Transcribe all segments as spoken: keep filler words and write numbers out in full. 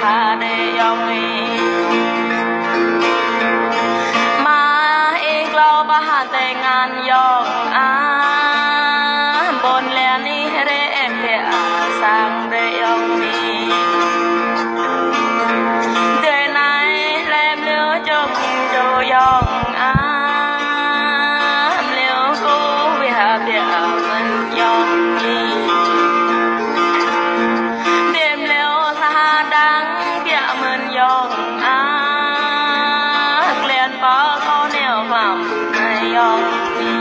Adơi ayong mi. Mă ih klâo pă tơngan ayong ah. Ƀôn lan ih rai ĕp biă ah sang adơi ayong mi. Adơi anai hlơi mlâo čŏk čô ayong ah. Mlâo kơ wih biă mơ̆n ayong mi. Adơi mlâo sa đang biă mơ̆n ayong ah. Klen pă kâo neo păm ayong mi.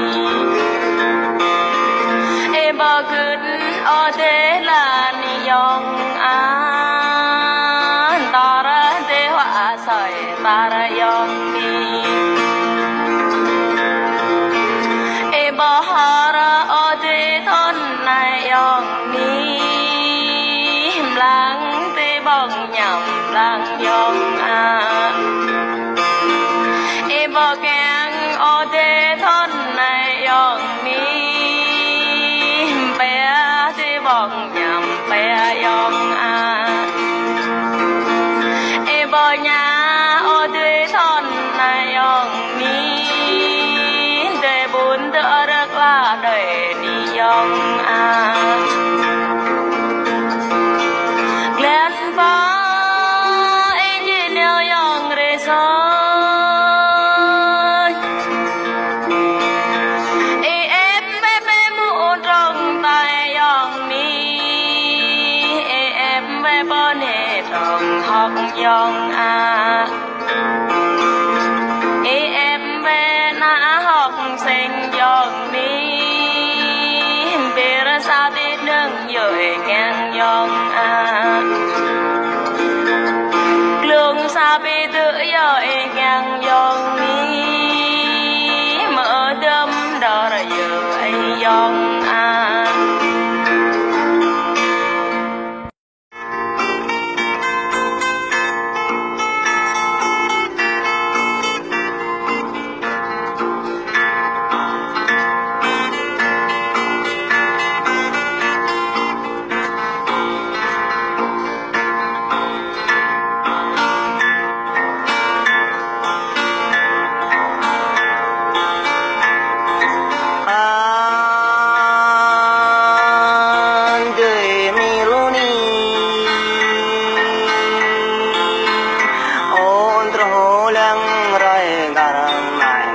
Ih ƀu gưt ôh tơlơi anai ayong ah. Tar tơlơi huă soi tar ayong mi. Ih ƀu hor ôh tơlơi thun anai ayong mi. Mlăng tơlơi ƀong ñăm mlăng ayong ah. Ih ƀu kiăng ôh tơlơi thun anai ayong mi. Pĕ tơlơi ƀong ñăm pĕ ayong ah. Ih ƀu ñă ôh tơlơi thun anai ayong mi. Tơlơi ƀun tơlơi rơ̆k la đơi ni ayong ah. Klen pă ih či neo ayong rai soi. Ih ĕp biă biă mŭ trong tai ayong mi. Ih ĕp biă pơ ne trong hŏk ayong ah. Ih ĕp biă nă hŏk seng ayong mi. Ƀiă sa biă nơ̆ng yơh ih kiăng ayong ah. Glông sa biă tơlơi yơh ih kiăng ayong mi. Mơ̆ dơ̆m dor yơh ih ayong ah. Adơi mi lu ni. Ôn trô lăng rai kar nai.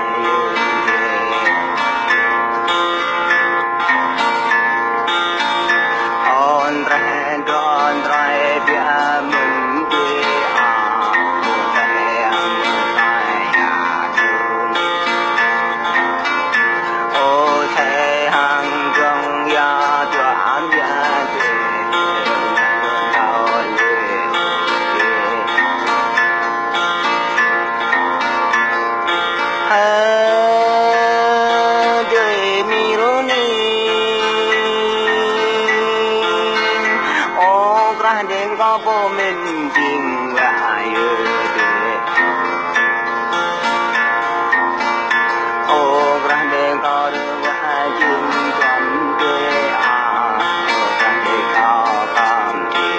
Ôn rai don rai biă mơ̆n biă. Ơ, thầy hàng dòng ya dua am ya de. Hơ, dơi mi lu ni. Ơ, krah đeng kâo pô mĭn jing wa yơ de. Ơ, krah đeng kâo rơ wa jing tuan de a. Ơ, krah đeng kâo kam de.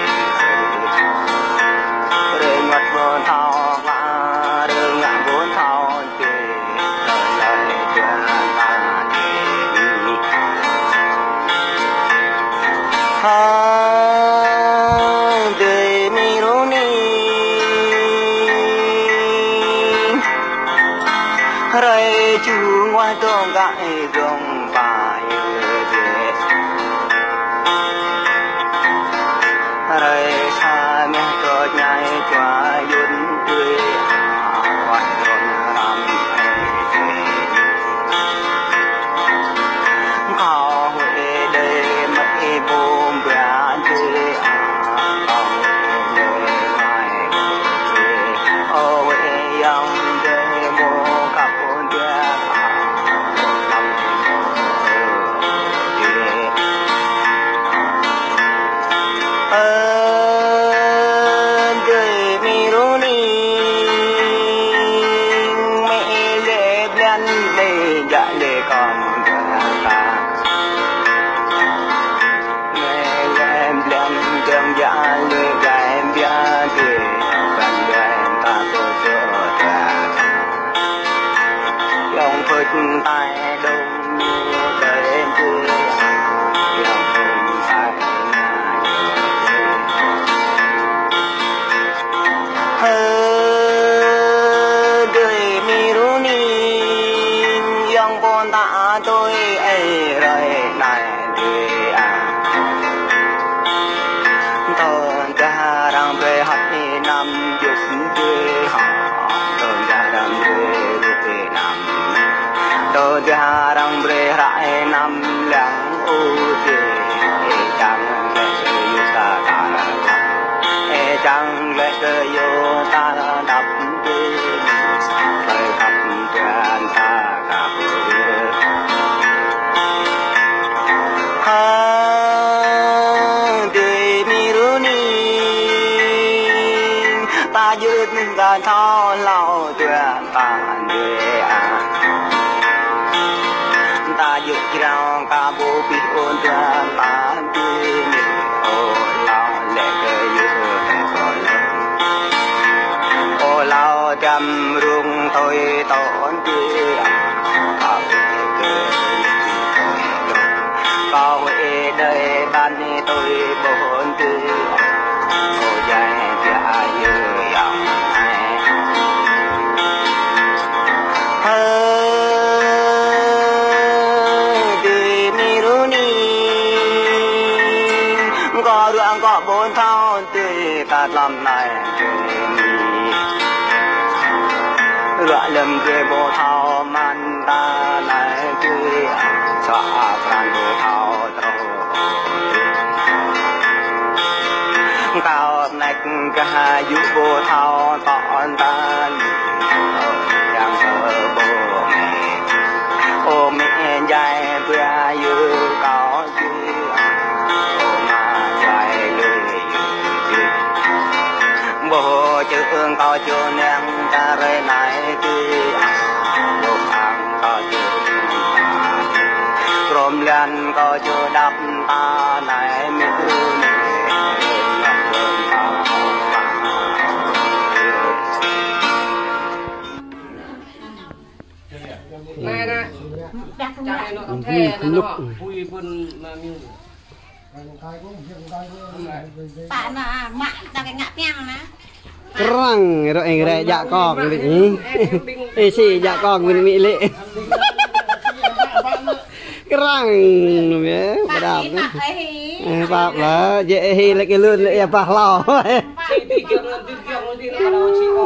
Rơ ngat bon thâo wa, rơ ngat bon thâo de. Tơlơi de ta de. Hơ, dơi mi lu ni. Rai čung wa dong gah dong pa yơ de. Rai sa meh dot ñai čua yun tui. Wa dong ram ai de. Kâo huĭ đơi mă ih ƀu ƀiă đơi. Kâo huĭ đơi mai ƀu đơi. Ơ huĭ ayong đơi ƀu kăp ƀu đơi. Tai Đông Mô Đơi Bê Ang Yong Phung Tai Nai. Hơ đơi mi ru ni yong pon ta tui ê rai nai đơi a. Tơdah arăng brơi hăt ê năm yŭk đơi hă. Tơdah arăng brơi rŭ ê năm. Tơdah arăng brơi hră ê năm lăng ôh đơi. Ê čang lĕ kơ yŭk ta ta ra. Ê čang lĕ kơ yŭk ta ra đăp đơi. Brơi khăp pran ta. Hơ đơi mi ru ni, ta yơh nưng gah thâo hlâo tuan ta đơi a. Ta yơh jrao ka ƀu pih ôn tuan ta đơi ni. Ơ hlâo lĕ kơ yơh kơ kơ lơ. Ơ hlâo dăm rung tui tŏn đơi a. Kâo huĭ đơi ƀan tui ƀôn đơi. Ơ djai djai yơ yang ai. Hơ đơi mi ru ni. Kâo ruă kâo ƀu thâo đơi ta lăm nai đơi mi. Ruă lăm đơi ƀu thâo mă ta nai đơi. Sa pran ƀu thâo trô. Kâo năk gah yŭ ƀu thâo tŏ ta li. Yang kơ ƀu mĕ. Ơ mĕ djai ƀơi yŭ kâo. Ƀôh čư̆ kâo čô neng ta rai nai ti. Ƀôh ang kâo čô neng ta ti. Krôm lan kâo čô đăp ta nai mi ru ni. Nai nai. Čang ê nô tŏng thê nai nô. Hui ƀun ma miu. Pă nă, mă ta kơ ngă piăng nă. Krăng, rơ eng rơ jak kong lik ni. Ê si jak kong lik mi lik. Krăng, num ya, pă đăp ni. Ê, pap lah, jĕ ê hi lĕ kơ lun lĕ ya pah hlâo.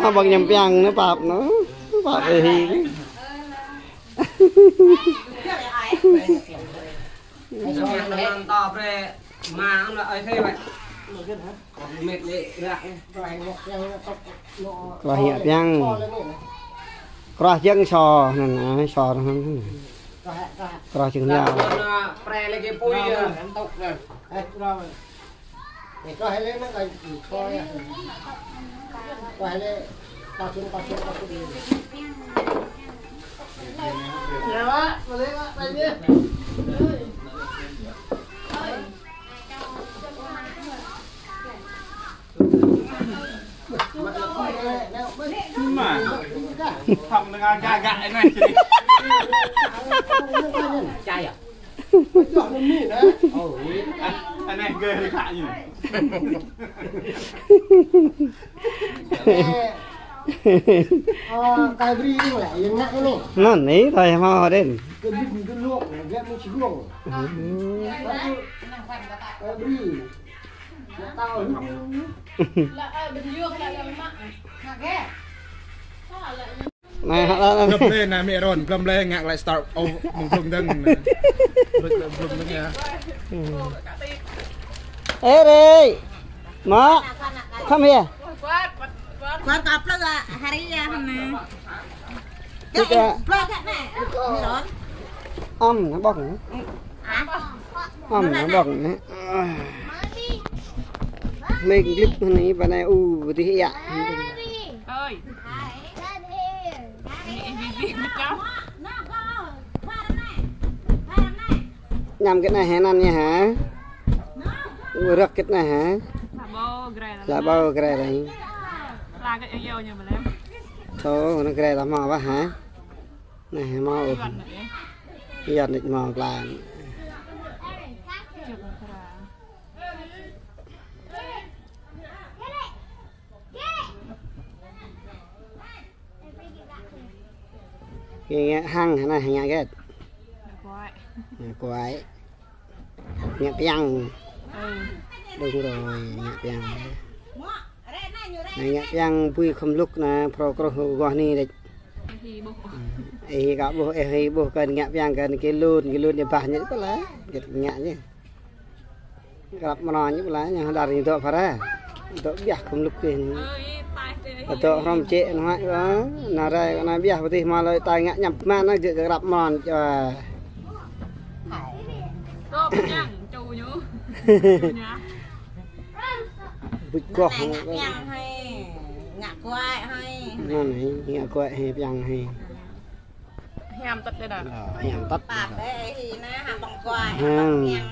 Abang ñăm piăng nă pap nă. Pap ê hi. Năn ta pre ma nă ơi thế vậy. Mệt lệ rạ. Kroh hiă piăng. Kroh jơ̆ng so, năn, ai, so, năn. Kroh jơ̆ng liao. Pre lagi pui ya. Mà. Thăm nó gạ gạ này. Chai à? Anh này ghê lạ gì? Ơ, kai bri ing lĕ, ing ngă anai. Năn ni, tơlơi hmâo đen. Kai bri, kai luôk, lĕ, lĕ mơ̆ng čiguông. Kai bri. Lĕ tao hŭt. Nai, hă, hă, hă. Blŏm blơi nă, mĕ Ron, blŏm blơi ngă glaĭ start. Ơ, mơ̆ng blŏm dơ̆ng nă. Blŏm, blŏm dơ̆ng ya. Ê, Ri. Mă. Come here. Kuat kaplơ gak hari ya, hana. Kita. Plơ gak nè. Mĕ Ron. Ăm, nă ƀơ̆ng. Ăm, nă ƀơ̆ng nă. Mĕ glip nă, bơnai u, bơdih ya. Ơi. Ñăm kơ anai hă, năn ñu hă? Rơ̆k kơ anai hă? Hla ƀâo grai rai. Hla kơ yâo yâo ñu mă lĕ. Tơ, nă grai ta hmâo ƀă hă? Anai hmâo. Yuan anai hmâo pla. Kơ ngă hăng anai ngă hơget? Ngă kuai. Ngă kuai. Ngă piăng. Đúng rồi, ngă piăng. Anai ngă piăng bui khŏm lŭk anai, phrâo krôh gah anai đĕč. Ih kơ ƀuh, ih ƀuh kơ ngă piăng kơ kơ lun, kơ lun ñu bah ñu pơla. Gĕt ngă ñu. Krăp mơnơ̆ng ñu pơla, ñu hơdar ñu dŏ phara. Dŏ biah khŏm lŭk kơ. Dŏ hrŏm čĕ anai, anai rai, anai biah pơtih mă lơi tai ngă ñăm mă anai jĕ krăp mơnơ̆ng. Bŭt koh. Ngă piăng hơi, ngă kuai hơi. Anai, ngă kuai hơi, piăng hơi. Hiam tăt đơi đa. Hiam tăt. Pap đơi, ih na, hăng ƀơ̆ng kuai, hăng ƀơ̆ng piăng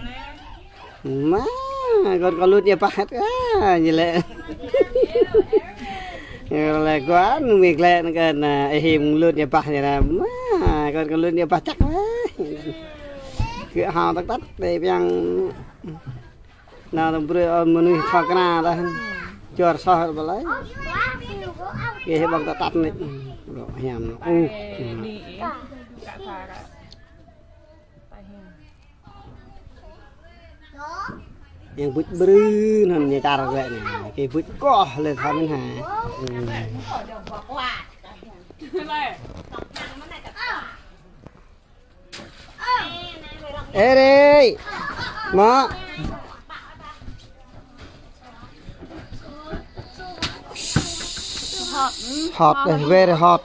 na. Mă, kơ kơ lun ñu pah hăt, a, ñu lĕ. Ñu lĕ kuan, mik lĕ kơ anai, ih him lun ñu pah ñu na. Mă, kơ kơ lun ñu pah čăk lah. Kơ hăng tăt tăt, đơi piăng. Anai tơm brơi ôn mơnuih thâo kơna đah. Čuar soh pơlai. Kơ hĭ ƀơ̆ng tăt tăt anai. Rŏ hiam. Yang bŭt brơi anŭn ñu čar lĕ anai. Kơ bŭt koh lĕ thâo mơ̆n hă. Ê, đi. Mă. Hot, very hot.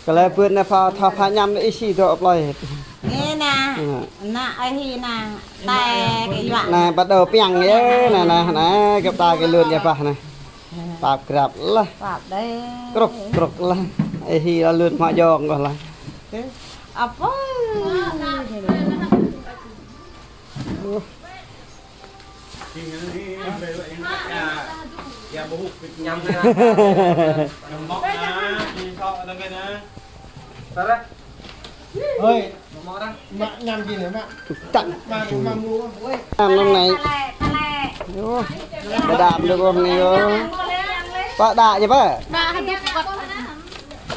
Kơ lĕ bươn anai pha thâo pha ñăm anai ih si dŏ plơi. Ê na, na ih na, tai kơ yuă. Anai bắt đầu piăng yơh, anai, anai, anai, gơ̆p ta kơ lun yơh pah anai. Pap krăp lah. Pap đơi. Krŭk, krŭk lah. Ih hi lah lun mă jong kơ lah. Apa? Ơi, mă ñăm gih anai, mă. Tăk. Mă, mă mu. Năm năm anai. Yo. Ba đam đơi kơ anai yo. Pă đă yơh pă.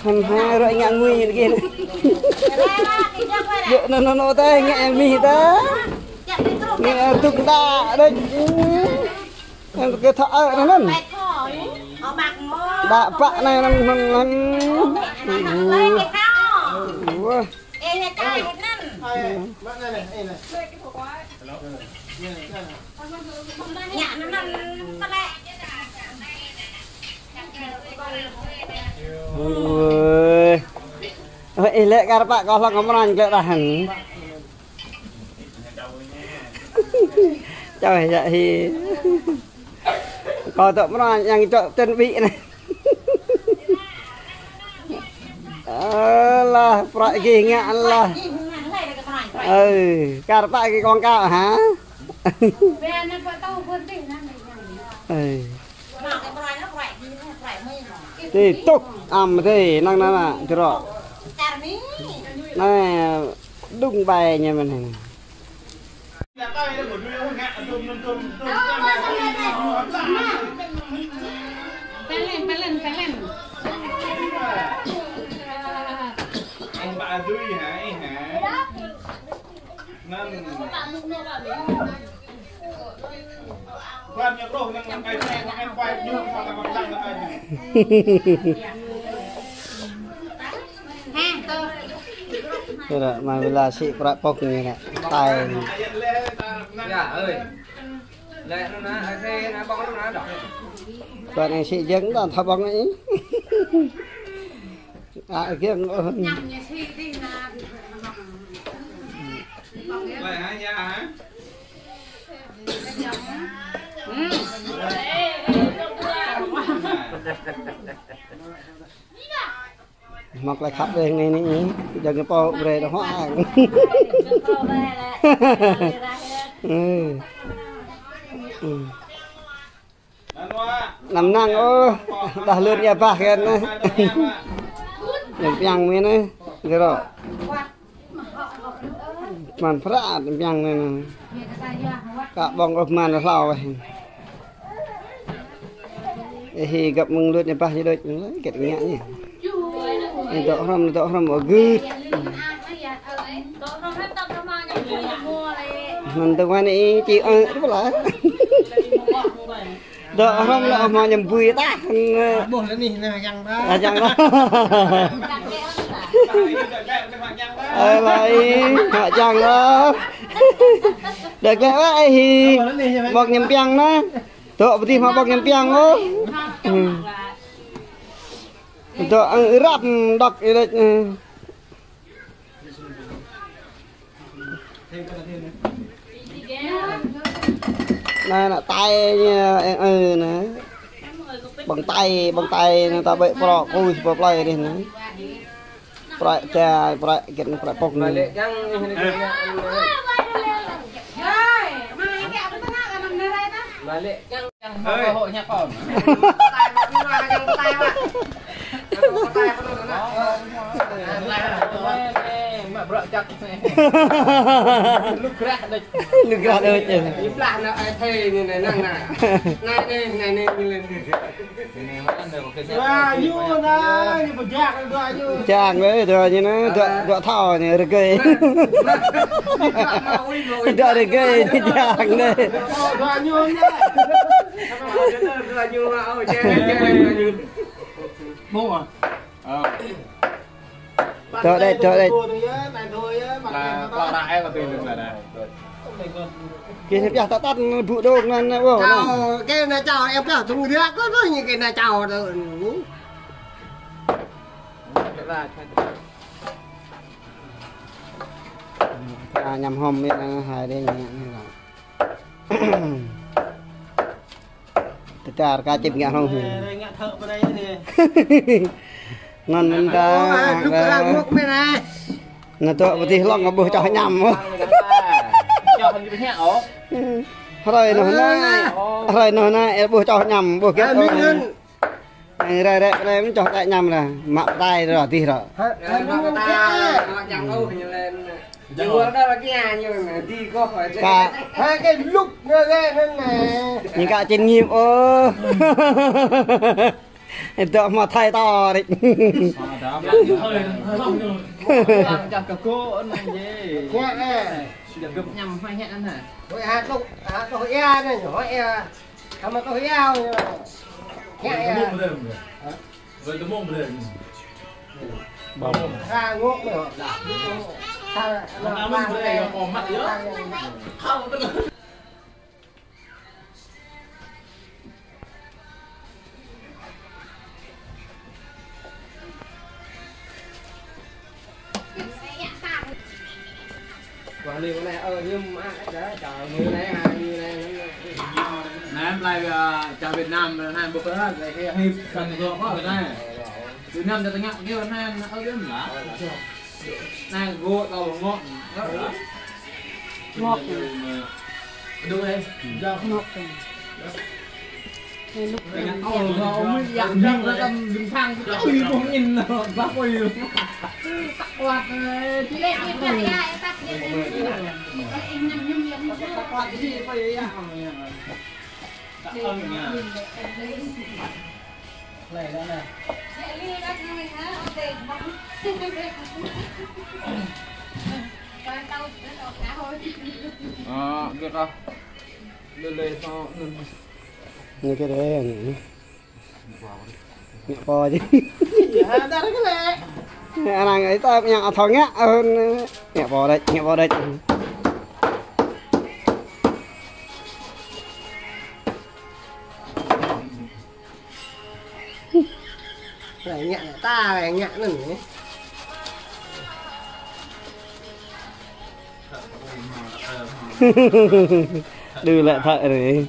Hăm ha rơ̆ ngă ngui anai gih. Yơh, anŭn, anŭn, anŭn, tơi, ngă mih tơi. Ngă tŭk đă đơi. Anŭn kơ thâo ơ anŭn. Đă pă anai anŭn, anŭn, anŭn. Wah. Ôi. Ôi, ih lĕ kar pă kơ hlŏng kơ mơnơ̆ng lĕ đah hăn. Čoi yă hi. Kơ tŏ mơnơ̆ng yang čŏ tơ̆n ƀĭ anai. Alah, prăk gih ngă alah. Ơ, kar pă gih kông kă hă? Ơ. Tê tŭk, am tê, năng năng năng, čơrŏ. Năng, đung bai ñu mơ̆n. Pelen, pelen, pelen. Năng. Thế là mà vì là sĩ prăk pŏk ñu anai. Tai. Dạ ơi. Lĕ anŭn anai, ơi, thế anai ƀơ̆ng anŭn anai đŏk. Kơ anai sĩ jing đa thâo ƀơ̆ng anai. A, kiăng. Ñăm ñu sĭ dih anai. Lĕ hă, ya hă? Mă tơlơi khăp dih anai anai, jang kơ pô brơi đôč hŏ ang. Ừ. Ừ. Năm năng ôh, đah lươn ia bah kơ anai. Yang piang mơ̆n anai, gơ̆ rŏ. Mơ̆n prăk yang anai anai. Kơ ƀơ̆ng ôh mơ̆n hlâo weh. Ê, hi găp mơ̆ng lươn ia bah ñu đôč, kĕt ngă ñu. Ê, dŏ hrŏm, dŏ hrŏm, ơ, gưt. Mơ̆n tơ wai anai, či, ơ, rŭ lah. Dŏ hrŏm lĕ hmâo ñăm bui tah. Ƀuh lĕ anai, anai yang tah. Yang tah. Ơ, lai, hmâo yang tah. Đa kơ wai, ê, hi. Ƀơ̆ng ñăm piang anai. Dŏ pơtih hmâo ƀơ̆ng ñăm piang ôh. Dŏ, ơ, răm đŏk ih đĕč. Anai, anai, tai ñu, ơ, ơ, anai. Ƀơ̆ng tai, ƀơ̆ng tai anai ta ƀĕ prŏ kuih pơ plơi dih anai. Prăk ča, prăk kĕt, prăk pŏk anai. Lu grah đôč. Lu grah đôč. Ih, blah anai, ai thâo anai, anai, năng anai. Anai, anai, anai, anai, ñu lên. Dua ñu anai, ñu pơjak dua ñu. Čang đôč, dua ñu anai, dua, dua thâo anai, rơgơi. Dua rơgơi, čang đôč. Dua ñu anai. Dua ñu, dua ñu. Ƀuh ah. Ơ. Dŏ đĕč, dŏ đĕč. Là, là, là, là, là, là, là. Kơ anai pioh tơtăn ƀu đôč anŭn, anŭn, ơ, anŭn. Čao, kơ anai čao, ih pioh tơ̆ng rơ̆k kơ anŭn, kơ anai čao tơ. À, ñăm hôm anai, anai, hai đe ñu ngă anai lĕ. Tơčar kơ čĭp ngă hrŏm hĭ. Anŭn, anŭn ta, anŭn ta. Anŭn dŏ pơtih hlŏng ƀuh čoh ñăm. Hrơi anŭn anai, hrơi anŭn anai, ih ƀuh čoh ñăm, ƀuh kĕt. Rai, rai, rai, mơ̆n čoh tĕ ñăm lah. Mă pơtai rŏ, dih rŏ. Mă pơtai, mă čang ôh ñu lên. Ñu wơr đa lagi ah, ñu anai, dih kơ. Kơ. Hai kơ lŭk ngă ngă anŭn anai. Ñu kơ čin ngim ôh. Dŏ hmâo thai to đĕč. Čang kơ kơ anŭn yơh. Kơ, ơ. Sudah găp ñăm hmâo hĕ anŭn hă. Ôi, ha, tŏh, ha, tŏh ia anai, hmâo ia. Hmâo tŏh ia. Hă, ia. Rồi tơmông bơrê. Bông. Sa ngŏk mơ̆. Sa, sa, sa, Anai, anai, ơ, ñu mă, ča, ča, ñu anai, ha, ñu anai, anai. Anai, plơi, ơ, ča Việt Nam, anai, ƀuh kơ, anai, kơ, hip, sang dŏ kơ, anai. Việt Nam, ča tơngă, kơ, anai, anai, ơ, anai, lah. Anai, gŏ, tơl ngŏk. Ngŏk. Đu, ơ, ča ngŏk. Ơ, kơ. Lơi lơi sao. Anai kơ đe anai. Ngă pô čih. Hă, dar kơ lĕ. Anai ngă ih ta yang thâo ngă, ơ, ngă pô đĕč, ngă pô đĕč. Ngă ta, ngă anŭn anai. Đu lĕ thâo anai.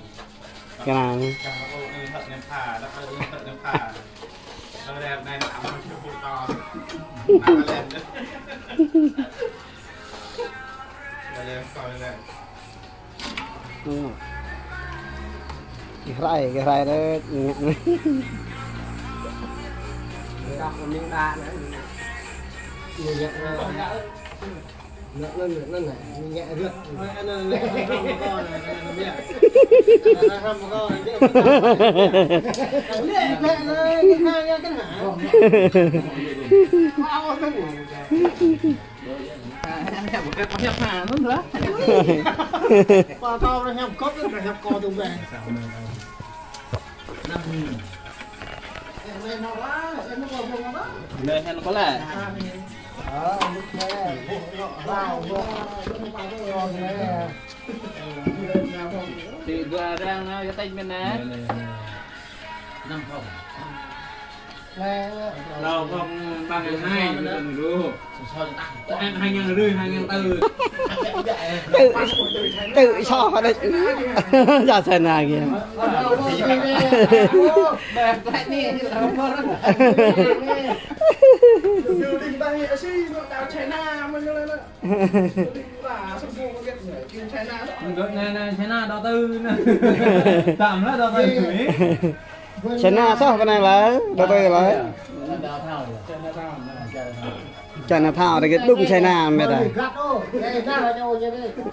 Kơ anai. Kơ rai, kơ rai đấy. Đọc mình đã nữa. Mình nhận rồi. Nè, nè, nè, nè, nè, mình nhẹ rượt. Nè, nè, nè, nè, nè, nè, nè, nè. Nè, nè, nè, nè, nè, nè. Nè, nè, nè, nè, nè, nè. Ba tao nè, nè, nè, nè, nè, nè, nè. Nè, nè, nè, nè. Thì dua orang, à, cái tên mình nè. Năm phòng. Đâu không bằng hai, mình cần đủ. Em hai ngàn rưỡi, hai ngàn tư. Tự, tự so đấy. Giờ xem nào kìa. Nè, nè, China đầu tư nè. Tạm là đầu tư Mỹ. China sao cái này là đầu tư là China thao thì cái đúng China mẹ ta.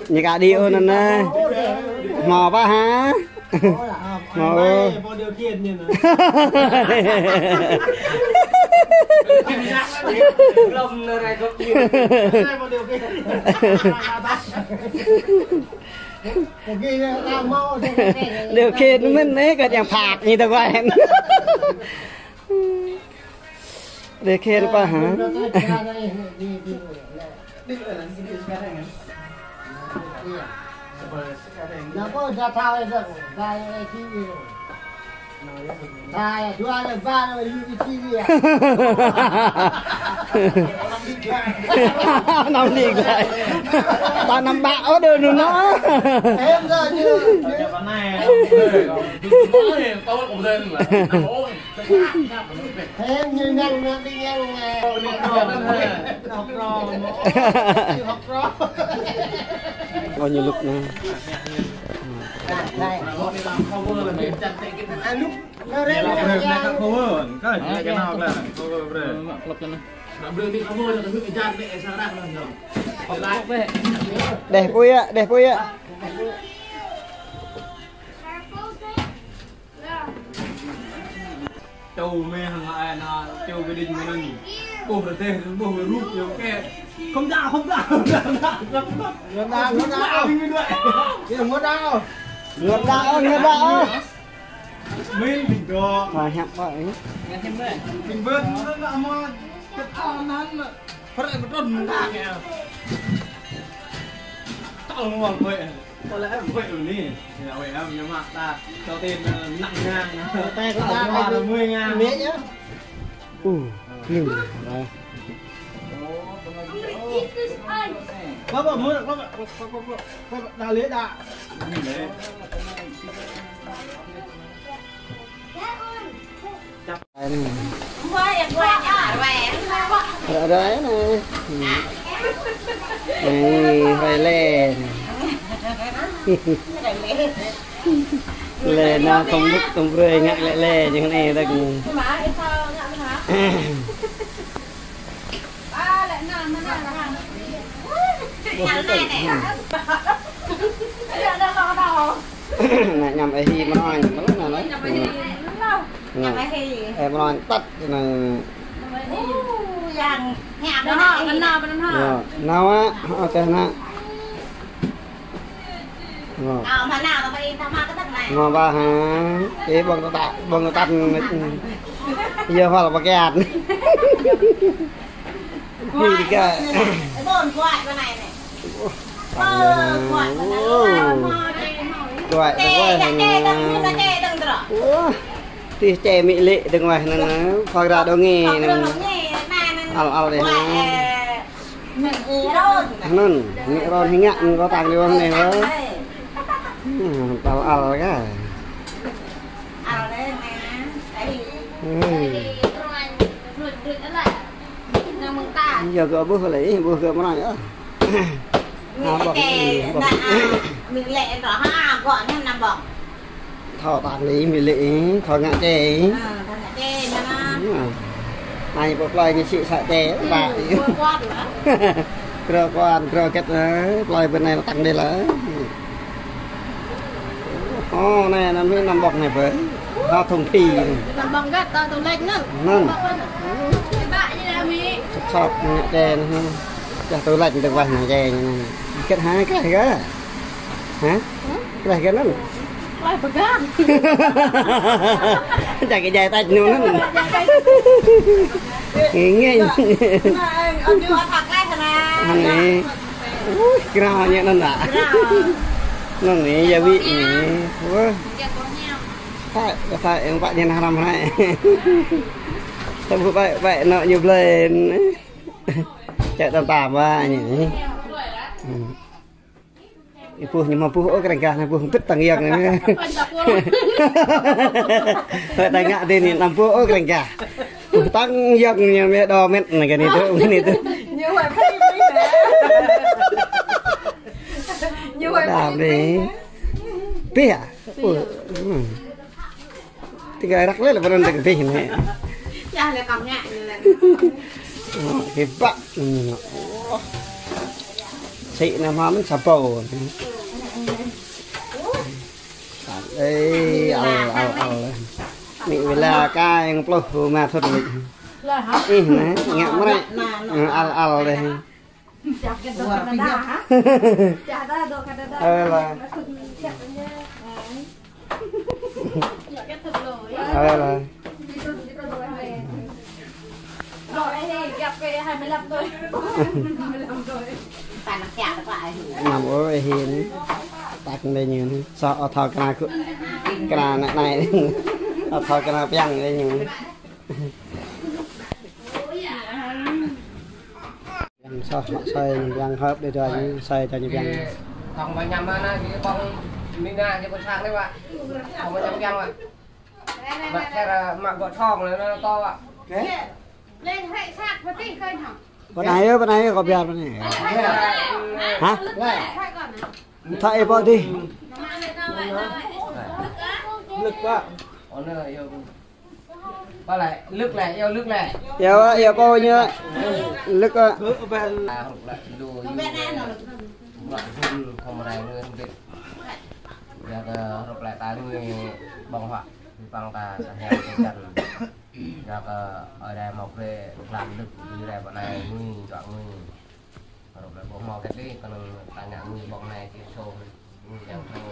Như cả đi ôn nè. Mò ba hả? Mò ơi. Điều khiển mình ấy, có chẳng phạt như tao quen. Điều khiển pa hả? Năm đi lại. Ta năm bạc ở đâu nữa nó. Em rồi chứ. Em như năng năng đi năng. Học rồi. Học rồi. Bao nhiêu lúc nữa? Đeh pui á, đeh pui á. Châu mê hăng ai na châu cái đinh mê năn. Bố rơ tê, bố rơ rup yo ke. Không đau, không đau, không đau, không đau. Ngược đau, ngược đau. Ngược đau, ngược đau. Min bình đó. Mà hẹn vậy. Bình bớt nó là mà cái thằngนั้นน่ะ. Phải một đòn đá kìa. Tao ngon vậy. Có lẽ em vậy rồi nè. Thì là vậy em nhắm mặt ta cho tên, ờ, nặng ngang. Tay của ta là mười ngàn. Mẹ nhá. Ừ. Nhiều. Rồi. Bác bảo mua, bác bảo, bác bảo, bác bảo, bác bảo, đa lễ đa. Ră ruai anai. Anai, ruai lĕ. Lĕ nao tơm lŭk tơm brơi ngă lĕ lĕ, jing anai tơ̆k. Nă ñăm ê hi mơnoi, mơnoi nă lĕ. Nă. Ê, mơnoi tăt nă. Nao á, ô teh nă. Nao. Nao ba hă. Ê, ƀơ̆ng tăt, ƀơ̆ng tăt. Yơ hal ba kiat. Ui, đi kơ. Ơ, quay, quay, quay. Quay, quay, quay. Ơ, tih čê mĭ lĕ dơ̆ng weh năn, phak ra đô ngê năn. Al, al dih. Năn, mĭ ron hing ngă, năn kâo tang đi wang nê wah. Al, al ka. Al dih, năn. Ê. Ê. Năn mơ̆ng Yua kơ ƀuh lĕ, ƀuh kơ mơnai ah. Ha, ƀơ̆ng, ƀơ̆ng. Mĭ lĕ tơ ha, gŏ ñu năm ƀơ̆ng. Thâo tang lĕ, mĭ lĕ, thâo ngă čê. Ơ, thâo ngă čê, ñu năm. Anai pô plơi ñu sĭ sa čê, ƀă. Krô kuan, krô hơget, ơ, plơi ƀơi anai tang đơi lĕ. Ơ, anai, anai, mĭ năm ƀơ̆ng anai ƀơi. Ha, thŭng phi. Năm ƀơ̆ng hơget, tơ thŭng lĕ anŭn. Anŭn. Sop, sop, ngă čê anŭn. Čah tơlơi tơwah ngă čê anŭn. Hơget hă, kreh hă? Hă? Kreh hơget anŭn? Kreh pơgang. Čah kơ djai tač anŭn. Ngă. Anai. Ui, krao ñu anŭn dah. Anŭn anai, ya wĭ anai. Wah. Thai, thai, yang pak ñu năm hrăm anai. Tơƀuh ƀai, ƀai, anŏ ñu blơi. Čĕ tam tam ƀă ñu. Ih, ƀuh ñu mă ƀuh, ơ, kreng gah anai ƀuh, pĭt tăng yơ̆ng anai. Ƀă tăng ngă dih anai, năm ƀuh, ơ, kreng gah. Ƀuh tăng yơ̆ng ñu mă đô mĕt anai, kơ anai tơ, kơ anai tơ. Ñu huai phi phi nè. Ñu huai phi phi nè. Pih hă? Ơ, hmm. Tơgơi răk lĕ, lĕ pơrơ̆n tơgơi pih anai. Yah lĕ kong ngă ñu lĕ. Ơ, hơbă. Ơ. Sĭ anai mă mơ̆n sa ƀâo. Ê, al, al, al. Mĭ wơla kơ yang pluh rơma thŭn mĭ. Ih, anai, ngă mơrĕ. Ơ, al, al dih. Ơ, lơi. Ơ, lơi. Năm ôh, ê, hin. Tăk anai ñu. Sa, ơ, thâo kơ anai kơ. Kơ anai anai. Ơ, thâo kơ anai pơyăng anai ñu. Yang soh mă asơi ñu pơyăng hơp đơi dua ñu asơi čô ñu pơyăng. Ê, tong ƀu ñăm mơ̆n anai, kơ ƀơ̆ng mĭ anai, kơ ƀơ̆ng sang anai ƀă. Tong ƀu ñăm pơyăng ƀă. Mă kher, mă gŏ thong lĕ anai to ƀă. Pơ anai yơh, pơ anai yơh, kâo pơyar pơ anai. Hă? Thâo ih ƀơ̆ng dih. Lĕ ƀă. Pơlĕ, lĕ lĕ, yua lĕ lĕ. Yua, yua pô ñu. Lĕ kơ. Ơ, ƀă. A, hrup lĕ lu. Ƀă hŭn khŏm rai ngui hơbĭt. Yua kơ hrup lĕ ta ngui ƀơ̆ng huă. Ƀơ̆ng ta sa hiam sa jăn. Yua kơ ơi adai mă brơi klam lĕ, ƀing rai ƀă anai ngui, dŏ ngui. Hrup lĕ ƀu hmâo hơget dih, kơnơ̆ng ta ngă ngui ƀơ̆ng anai či sô. Ngui yang thâo.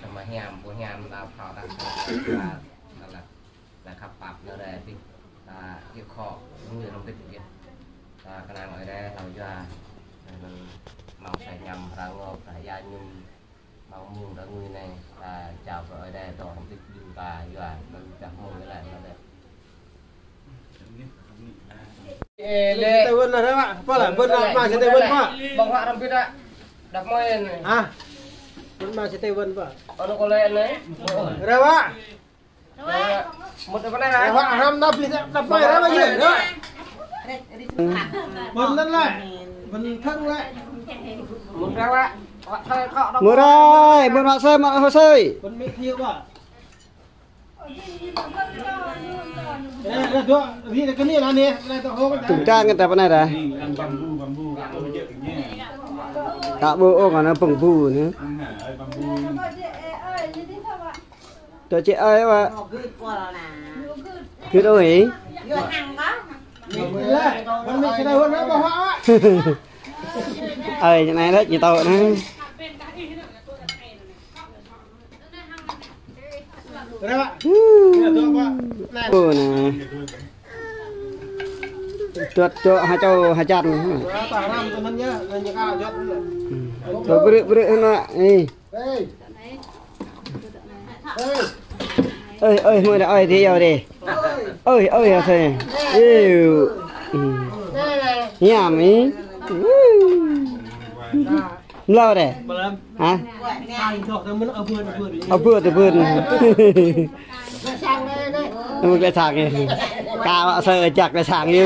Samơ̆ hiam, ƀu hiam ta phao ta. Anŭn lĕ. Lĕ khăp pap anŭn rai ƀĭt, ta iâu khŏ, ngui hrŏm ƀĭt ƀĭt. Ta kơnang ơi adai hlâo yua, anŭn mơ̆ng sa hiam hră ngŏ, ta ia ñum, mơ̆ng mơ̆ng ta ngui anai, ta jao kơ ơi adai dŏ hrŏm ƀĭt ƀĭt ta yua, anŭn dah mơ̆ng anai lĕ, anŭn lĕ. Ê, lĕ. Tê Vân là đó ạ, có là Vân là mà sẽ Tê Vân ạ. Ƀơ̆ng huă hrŏm ƀĭt ă. Đăp mơ̆n. Hả? Vân mà sẽ Tê Vân ạ. Anŭn kâo lĕ anai. Ra ạ. Mŭt pơ anai. Huă hrăm năp lĕ, năp mơi hrăm lĕ. Bơ̆n anŭn lĕ. Bơ̆n thơ̆ng lĕ. Mŭt ra wă. Huă thơi khŏ đŏk. Mơrai, bơ̆n huă sơi, mă huă sơi. Bơ̆n mĕt hiu wă. Tum trang ngă ta pơ anai dah. Ka ƀu ôh, kơ anai bơ̆ng bu anai. Tơ čê ơi wă. Gưt ơi. Ơi, ñu anai lĕ, ñu tŏ anai. Ơ, anai. Tuăt, tuăt, ha čô, ha čan. Tơ brư̆, brư̆ anai. Ê. Ơi, ơi, mơi đa, ơi, đi, ơi, đi. Ơi, ơi, ơi, ơi. Ê. Hiam, ê. Mlâo đe. Hă? Ơ, bươn, ơ, bươn. Ơ, bươn lĕ sang ê. Ka wă sơ jak lĕ sang ê.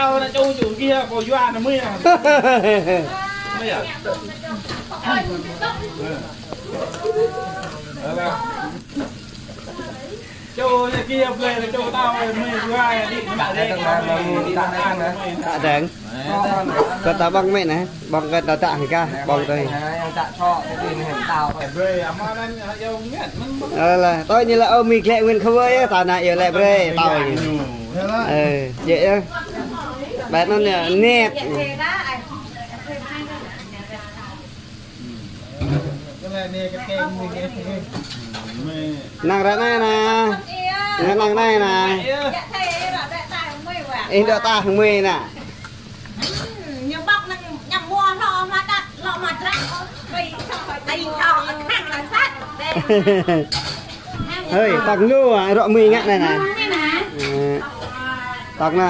tao na ču ču kia, kâo yua na mui na. Mui ya. Alah. Ču na kia, plei na ču tao, mui yua, đi, mă deng, đi, mă deng. Kơ ta ƀơ̆ng mĕ nă, ƀơ̆ng kơ ta tă hăng kah, ƀơ̆ng tui. Alah, tui ñu lĕ ơ mui glĕ nguyên khua yơh, ta nă yơh lĕ brơi, tui ñu. Ơ, djơ̆ yơh. Ƀĕ anŭn yơh, net. Năng ră anai nă. Năng ră anai nă. Ih dŏ tah mui nă. Hơi, tŏk lu, rŏ mui ngă anai nă. Tŏk nă.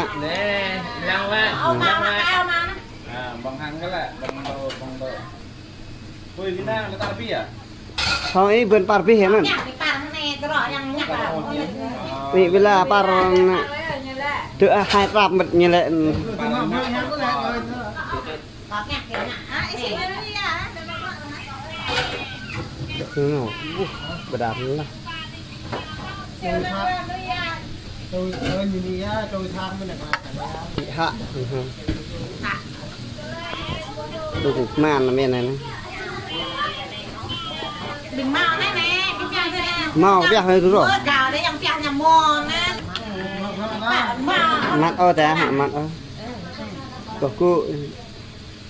Nă, nă. Ƀơ̆ng hăng kơ lĕ, ƀơ̆ng tơ, ƀơ̆ng tơ. Ôi, Việt Nam là tar bi à? Hŏ, ih bơ̆n par bih hă mơ̆n? Ih, ƀiă lah par nă. Tơ, ah, hai trap mơ̆n ñu lĕ. Ih, ƀơđar lah. Ih, hă. Ih, hă. Ih, man mĕ anai nă. Mâo biă hơi tu rŏ. Măt ôh tơ, hă, măt ôh. Kâo kơ.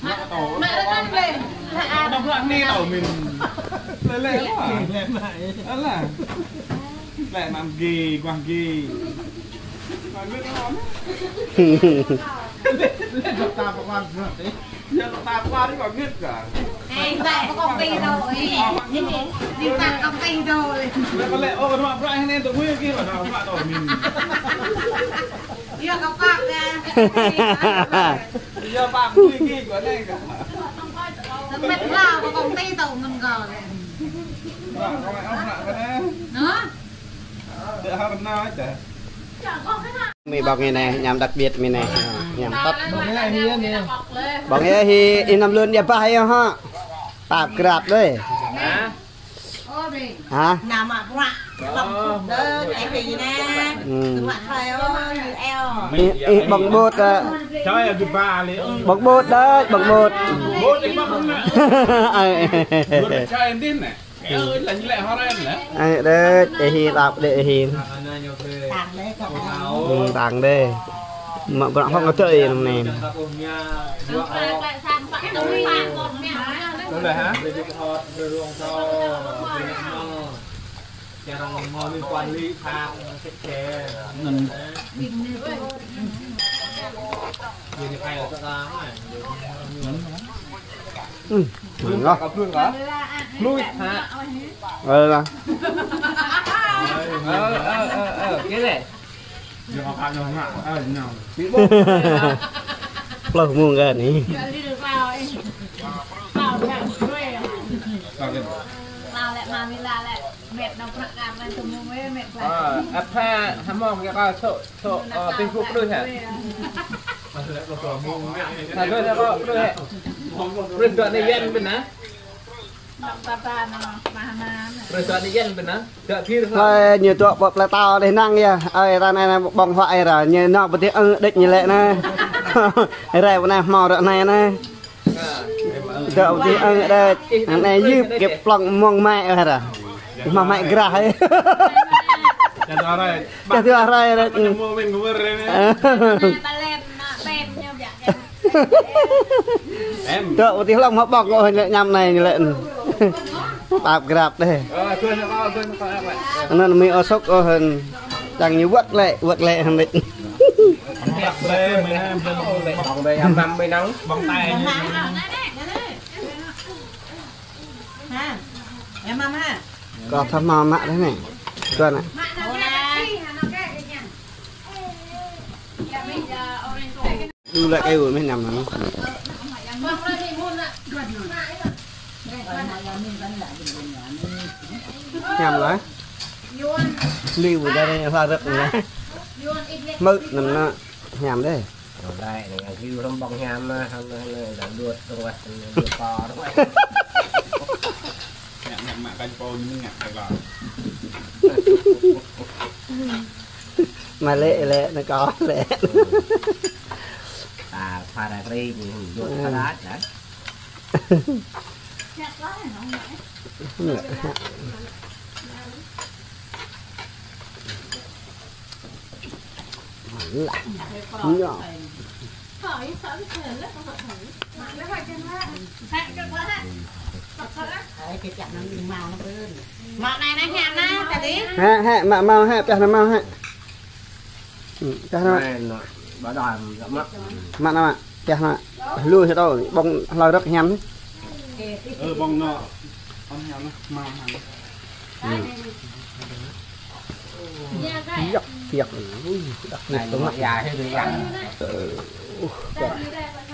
Mă, mă rơkăn lĕ. Anăm lah ni tao min. Lĕ lĕ lah. Alah. Lĕ anăm gê, guah gê. Guah gê ngon. Lĕ, lĕ dŏ ta pơkon guah tê. Yơh dŏ ta pơkon guah gê kơ. Ê, ta pơkon pê rồi. Đi ta pơkon pê rồi. Lĕ kơ lĕ, ơ, rơma brơi hăng anai tơ mui gê, rơma tao min. Yơh kơ pap nă. Yơh pap mui gê kơ anai kơ. Mệt lao vào công ty tụ mình gọi. Nó. Mì bông này này, nhắm đặc biệt mì này, nhắm tắt. Bông này hi, in năm luôn dia bah ya ha. Tap grab deh. Hả? Hả? Nama pula. Bông bột đó, ai thì nè. Ừ. Tụi bạn thôi, ôi, eo. Ih, ih, bông bột, à. Trời ơi, cái bà này, ừ. Bông bột đó, bông bột. Bột thì bông nè. Ai. Bột là trời em tin nè. Ơ, là như lẹ hoa ren nè. Ai, đấy, ê hi, đọc đấy, ê hi. Tang deh, kâo. Ừ, tang deh. Mă bruă hŏng kơ tơ ê nŭm nê. Đúng rồi hả? Chàng ngồi liên quan lý phạm sạch sẽ. Nên. Vì phải ở đó. Ừ. Ngon. Lui hả? Ờ, là. Ờ, ờ, ờ, ờ, cái này. Plơh mông kơ anai. Lao lĕ, mami lao lĕ. Mệt nong prăk kar lĕ, tơmông wĕ, mệt lĕ. Ơ, ăt hă, hơmong kơ kâo sô̆, sô̆, ơ, pih puk đuih hă? Hă, đuih hă, kâo đuih hă? Đuih dŏ ni yen ƀing nă? Đuih dŏ ni yen ƀing nă? Dŏ thir hă? Hơi, ñu dŏ pơ plei tao dih năng yơh. Ơi, ta anai ƀơ̆ng huă ơi ră. Ñu nao pơ tih ư đĕč ñu lĕ nă. Rai pơ anai hmâo ră anai nă. Dŏ pơ tih ư đĕč. Anai yưp kĕp plŏng mông mă ơi ră. Mă mă grah ơi. Čah dua rai. Čah dua rai ră. Dŏ pơ tih hlŏng hmâo ƀơ̆ng ôh lĕ ñăm anai ñu lĕ. Tap grab deh. Anŭn mì ôh sŭk ôh hơ̆n. Čang ñu wơ̆t lĕ, wơ̆t lĕ hơ̆n đĕč. Kâo thâo hmâo mă deh nă. Kâo nă. Lu lăi kơ ih mơ̆ ñăm nă. Ñăm lah. Liu dah anai hla rơ̆k anai. Mơ̆ nŭm nă ñăm deh. Rồi đây, này là hyu lăm bông nham, hăm, hăm, hăm, đuột, đuột, đuột to, đuột. Ngă, ngă, mă kơ pô ñu ngă kơ kâo. Mă lĕ, lĕ, nă kâo lĕ. Ta, pha ra tri, đuột, pha ra, hă? Ngă. Hĕ, hĕ, mă mâo hĕ, pioh nă mâo hĕ. Pioh nă mă. Mă nă mă, pioh nă. Lu hĕ tơ, ƀơ̆ng hlâo rơ̆k hiam. Ơ, ƀơ̆ng nă. Hiam nă, mâo hiam. Yơk, yơk. Ui, đăk nĕt tơ̆ng mă. Ơ,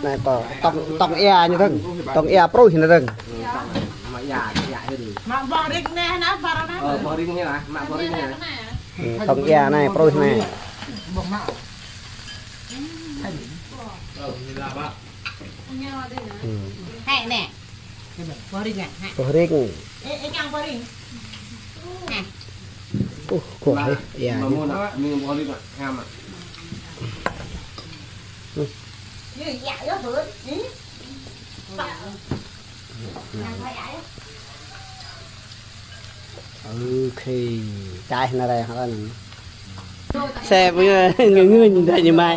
anai kâo tŏng, tŏng ia ñu dơ̆ng. Tŏng ia pruih ñu dơ̆ng. Mă boh ring neh nă, bar nă. Ơ, boh ring neh nă, mă boh ring neh nă. Tŏng ia anai pruih anai. Hĕ nè. Boh ring nè. Boh ring. Ê, ê, kiăng boh ring. Nè. Uh, kuah ê. Ia. Ơ, khê, čaih nă rai hă nă. Xe ngơ ngơ đa ñu mă.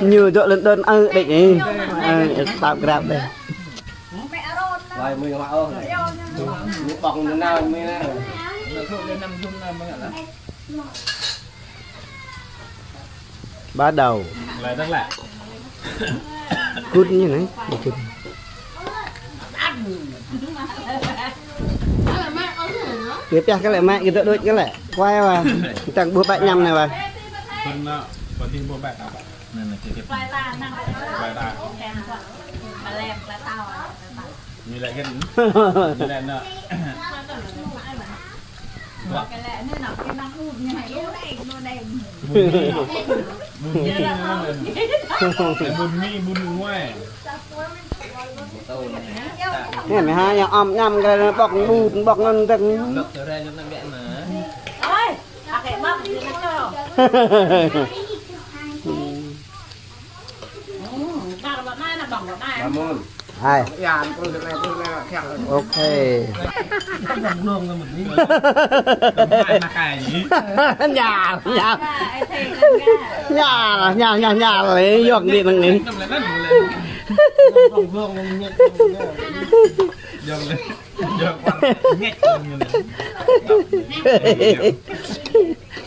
Ñu dŏ lŏn đon ơ đĕč ê. Ơ, tap grab deh. Bắt đầu. Gŭn ñu anai, gŭn. Ñu pioh kơ lĕ mă, kơ tơ đôč kơ lĕ. Kuai wa. Čang ƀuh ƀĕ ñăm anai wa. Plơi ta năng. Plơi ta. Kem kuat. Ba lem, plơi ta. Ñu lĕ gin. Ñu lĕ nă. Bun mì, bun mì, bun mì, bun mì. Anai, mơ̆ ha, ñu ăm ñăm kơ ƀơ̆k bun, ƀơ̆k ngăn tơ̆ng. Ơi, pakai ƀơ̆k, dia nak. Hai. Ok. Nhal, nhal. Nhal, nhal, nhal, nhal. Ê, yŏk đi năng ni. Yŏk đi. Yŏk đi. Yŏk đi.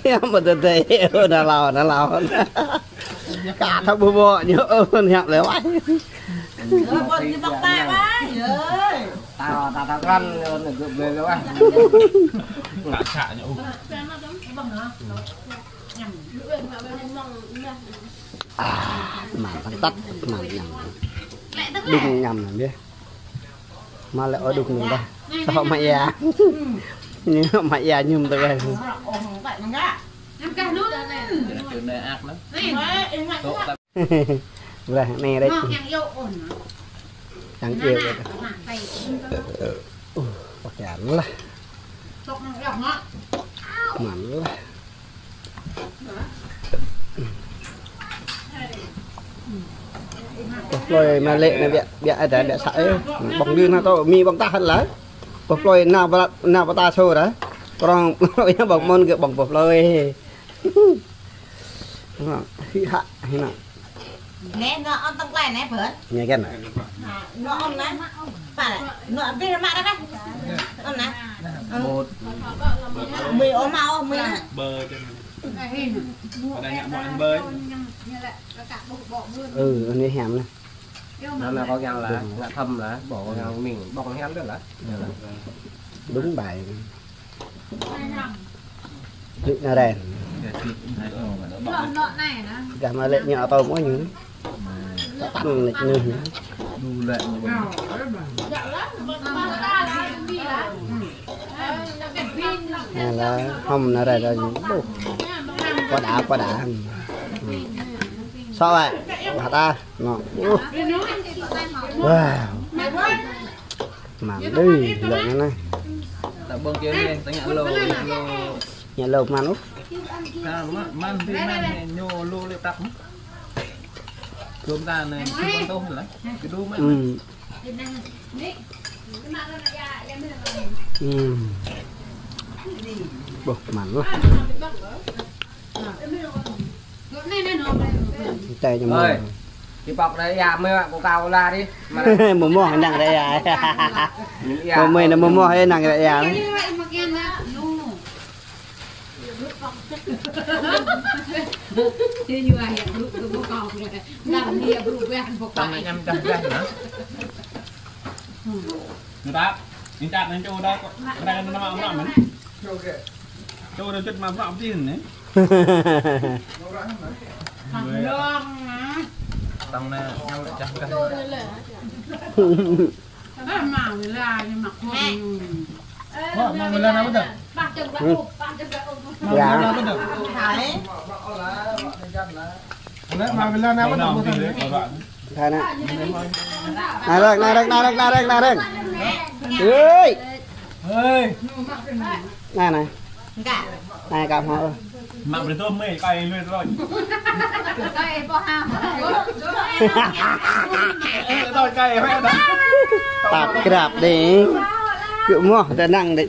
Yă, mă tơdơi, ơ, nă lao, nă lao. Kă thâo ƀu ƀô̆ ñu, ơ, hiăp lĕ wai. Ơ, ƀô̆ ñu ƀơ̆k ta wai, ơi. Ta, ta, ta kăn, ơ, nă gơ̆p lĕ lĕ wai. Kă să ñu, ơ. À, mă tăng tăt, mă ñăm. Đing ñăm nă biă. Mă lĕ ôh đŭk nŭn dah. Sŏ mă ia. Ñu mă ia ñum tơ wai. Wah, anai deh. Yang iu. Uh, pakai anu lah. Mă lah. Boh plơi mă lĕ nă biă, biă ada, biă săk ơ. Ƀơ̆ng dư nă tơ, mì ƀơ̆ng tah hăn lah. Boh plơi nao pơ, nao pơ ta sô dah. Prong, ƀơ̆ng mơ̆n gơ̆ ƀơ̆ng boh plơi. Hĭ hă, hĭ nă. Nĕ, nŏ ôn tơ̆ng klai nĕ, Bơn. Nĕ kăn. Nŏ ôn nă. Pă lĕ, nŏ abih mă dah, dah. Ôn nă. Ôn. Mì ôh mă ôh, mì nă. Bơ. Pada ngă mă ăn bơ. Ừ, ăn hiam nă. Năm nay con ngăn là, ngăn thâm là, bỏ con ngăn mình, bọc con ngăn đó là. Đúng bài. Hĭ nă ren. Gah mă lĕ ñu atâo mơ̆ ñu. Tăn lĕ ñu. Anai lah, hŏm nă ren ren ñu. Ƀuh. Pơđa, pơđa. Sŏ wai. Ƀah ta. Nŏ. Wow. Măn đơi, lĕ anai. Ta ƀơ̆ng kiăng anai, ta ngă lô, ngă lô. Ngă lô măn ôh. Ta mă, măn pi măn anai, ñu lô lĕ tăp. Dôm ta anai, či ƀơ̆ng tôh lah. Kơ dôm mă. Ừm. Ừm. Ƀuh, măn lah. Tê ñu mơ̆. Ơi, či pŏk rai ia mơ̆, Coca-Cola đi. Mơ̆ mơ̆ năng rai ia. Ia. Mơ̆ mơ̆ nă mơ̆ mơ̆ năng rai ia. Tăng năm trăm dah nă. Ñu ta, ñu ta nă čô dah, dah nă mă mă mă. Čô dah čut mă mă abih nă. Tăng nă, ñu čah dah. Mă mă wela ñu mă kơ. Mă mă wela nă ƀuh dah. Ƀah čơ̆ng ƀah ôh, ƀah čơ̆ng ƀah ôh. Mă wela nă ƀuh dah. Thái. Nă mă wela nă ƀuh dah. Thái nă. Nă rơ̆ng, nă rơ̆ng, nă rơ̆ng, nă rơ̆ng, nă rơ̆ng. Ơi. Ơi. Nă nă. Nă kă hmâo. Mă brơi tơm mơi, kai lui tơlơi. Kai pô ha. Tơlơi kai hmâo dah. Tăp krăp đĕ. Kơ mơ̆ ta năng đĕ.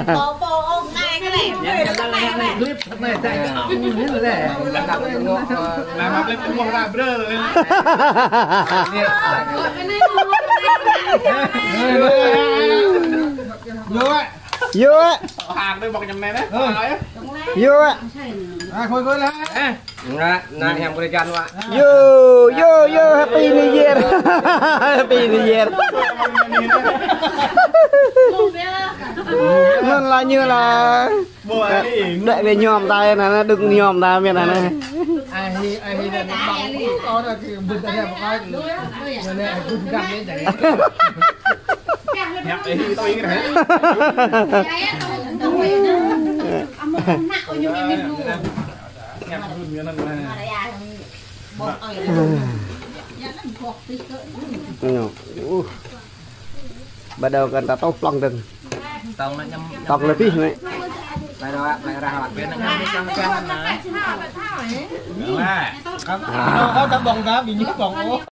Pô pô ôh ngai kơ lĕ. Yua. Yua. Yua. Nă, nă, yang berikan, Wak. Yo, yo, yo, Happy New Year. Happy New Year. Anŭn lah ñu lah. Đuaĭ wai ñŏm ta anai, anai, đŭk ñŏm ta mơ̆n anai. Bắt đầu kơ ta tŏng plŏng dơ̆ng. Tŏng lĕ pih mĕ. Plơi Rah, Plơi Rah lăk biă anŭn. Kâo ta ƀơ̆ng ta ƀing ñu ƀơ̆ng ôh.